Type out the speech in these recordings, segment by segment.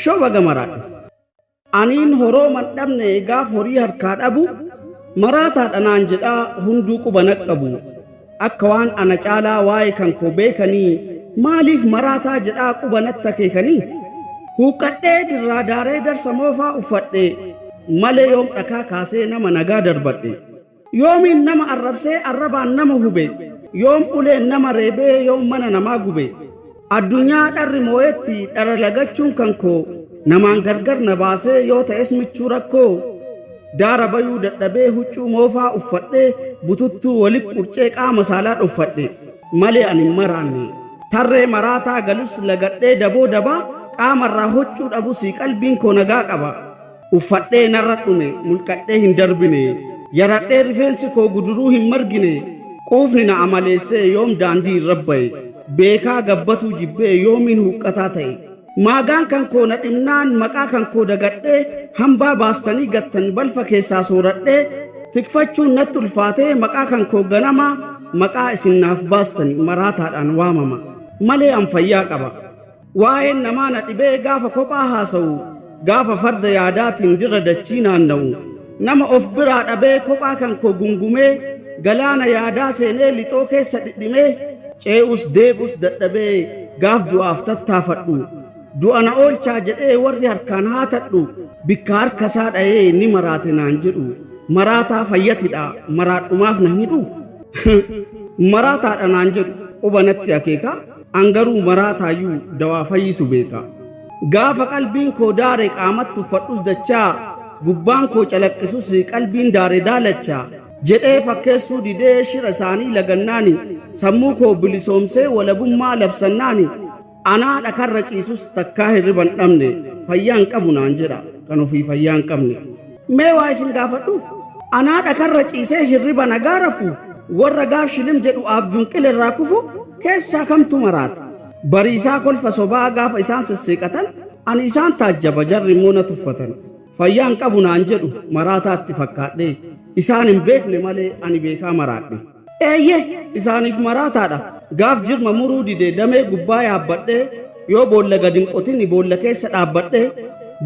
Shobaga maraadhe. Aniin horooman dhabne gaaf horii harkaa dhabu maraataadha naan jedhaa hunduu quba naqqabu. Akka waan ana caalaa waa'ee kan koo beekanii maaliif maraataa jedhaa quba natti akeekanii? Huuqqadhee dirraa daaree darsa moofaa uffadhe malee yoom dhakaa kaasee nama nagaa darbadhe. Yoomiin nama arrabsee arrabaan nama hube yoom uleen nama reebee yoom mana namaa gube. Addunyaa dharri moo'etti dhara lagachuun kan koo namaan gargar na baasee yoo ta'es michuu rakkoo. Daara bayuu dadhabee huccuu moofaa uffadhee bututtuu walit qurcee qaama saalaa dhoffadhe malee ani hin maraanne. Tarree maraataa galus lagadhee daboo dabaa qaamarraa huccuu dhabus qalbiin koo nagaa qaba. Uffadhee narra dhume mulqadhee hin darbine yaradhee rifeensi koo guduruu hin margine quufni na amaleessee yoom daandii irra ba'e beekaa gabbatuu jibbee yoomiin huqqataa ta'e. Maagaan kan koo na dhimnaan maqaa kan koo dagadhee hambaa baastanii gattan balfa keessaa sooradhee tikfachuun natti ulfaatee maqaa kan koo ganamaa maqaa isin naaf baastan maraataadhaan waamama malee an fayyaa qaba. Waa'een namaa na dhibee gaafa kophaa haasa'u gaafa farda yaadaatiin dirra dachii naanna'u nama of biraa dhabee kophaa kan koo gungumee galaana yaadaa seenee lixoo keessa dhidhimee ce'us deebus dadhabee gaaf du'aaf tattaafadhu du'a na oolchaa jedhee warri harkaan haatadhu bikka harka isaa dha'ee ni maraate naan jedhu maraataa fayyatidha maraadhumaaf na hidhu maraataadha naan jedhu quba natti akeeka an garuu maraataayyuu dawaa fayyisu beeka. Gaafa qalbiin koo daare qaamatti uffadhus dachaa gubbaan koo calaqqisus qalbiin daare daalachaa jedhee fakkeessuu didee shira isaanii lagannaani sammuu koo bilisoomsee walabummaa labsannaani anaa dhakarra ciisus takkaa hirriban dhabne fayyaan qabu naan jedha kan ofii fayyaan qabne. Mee waa isin gaafadhu anaa dhakarra ciisee hirriba nagaa rafu warra gaaf shilim jedhu abjuun qilirraa kufu keessaa kamtu maraata. Bariisaa kolfa sobaa gaafa isaan sisseeqatan ani isaan taajjaba jarri immoo na tuffatan. Fayyaan qabu naan jedhu maraataatti fakkaadhe isaan hin beekne malee ani beekaa maraadhe. Eeyye isaaniif maraataadha. Gaaf jirma muruu dide damee gubbaa yaabbadhee yoo boolla gad hin qotin boolla keessa dhaabbadhee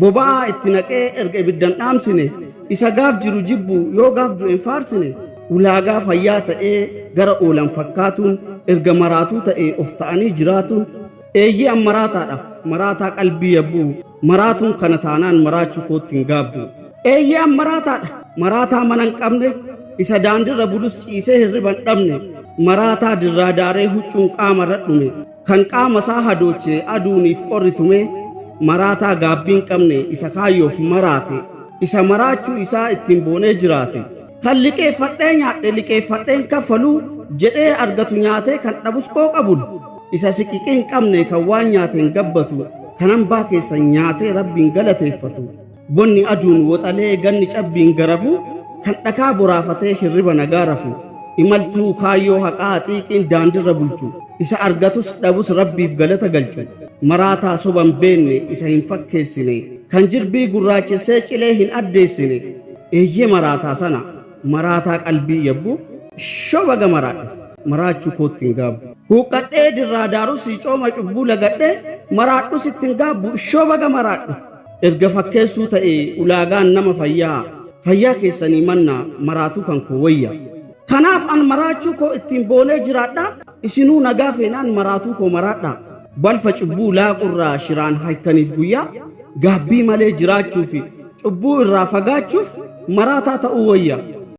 boba'aa itti naqee erga ibiddan dhaamsine isa gaaf jiru jibbu yoo gaaf du'e hin faarsine ulaagaa fayyaa ta'ee gara oolan fakkaatuun erga maraatuu ta'ee of ta'anii jiraatuun eeyyee an maraataadha maraataa qalbii yabbuu maraatuun kana taanaan maraachuu kootti hin gaabbu eeyyee an maraataadha maraataa mana hin qabne isa daandirra bulus ciisee hirriba hin dhabne maraataa dirraa daaree huccuun qaamarra dhume kan qaama isaa hadoochee aduuniif qorri tume maraataa gaabbii hin qabne isa kaayyoof maraate isa maraachuu isaa ittiin boonee jiraate kan liqeeffadhee nyaadhe liqeeffadheen kaffaluu jedhee argatu nyaatee kan dhabus qooqa bulu isa siqiqii hin qabne kan waan nyaate hin gabbatu kan hambaa keessa nyaatee rabbiin galateeffatu bonni aduun woxalee ganni cabbiin garafu kan dhakaa boraafatee hirriba nagaa rafu imaltuu kaayyoo haqaa xiiqiin daandirra bulchu isa argatus dhabus rabbiif galata galchu maraataa soban beenne isa hin fakkeessine kan jirbii gurraachessee cilee hin addeessine eeyyee maraataa sana maraataa qalbii yabbu shobaga maraadhe maraachuu kootti hin gaabbu. Huuqqadhee dirraa daarus cooma cubbuu lagadhee maraadhus itti hin gaabbu shobaga maraadhe. Erga fakkeessuu ta'e ulaagaan nama fayyaa fayyaa keessanii manna maraatuu kan koo wayya. Kanaaf an maraachuu koo ittiin boonee jiraadha isinuu nagaa feenaan maraatuu koo maraadha. Balfa cubbuu laaqurraa shiraan halkaniif guyyaa gaabbii malee jiraachuu fi cubbuu irraa fagaachuuf maraataa ta'uu wayya.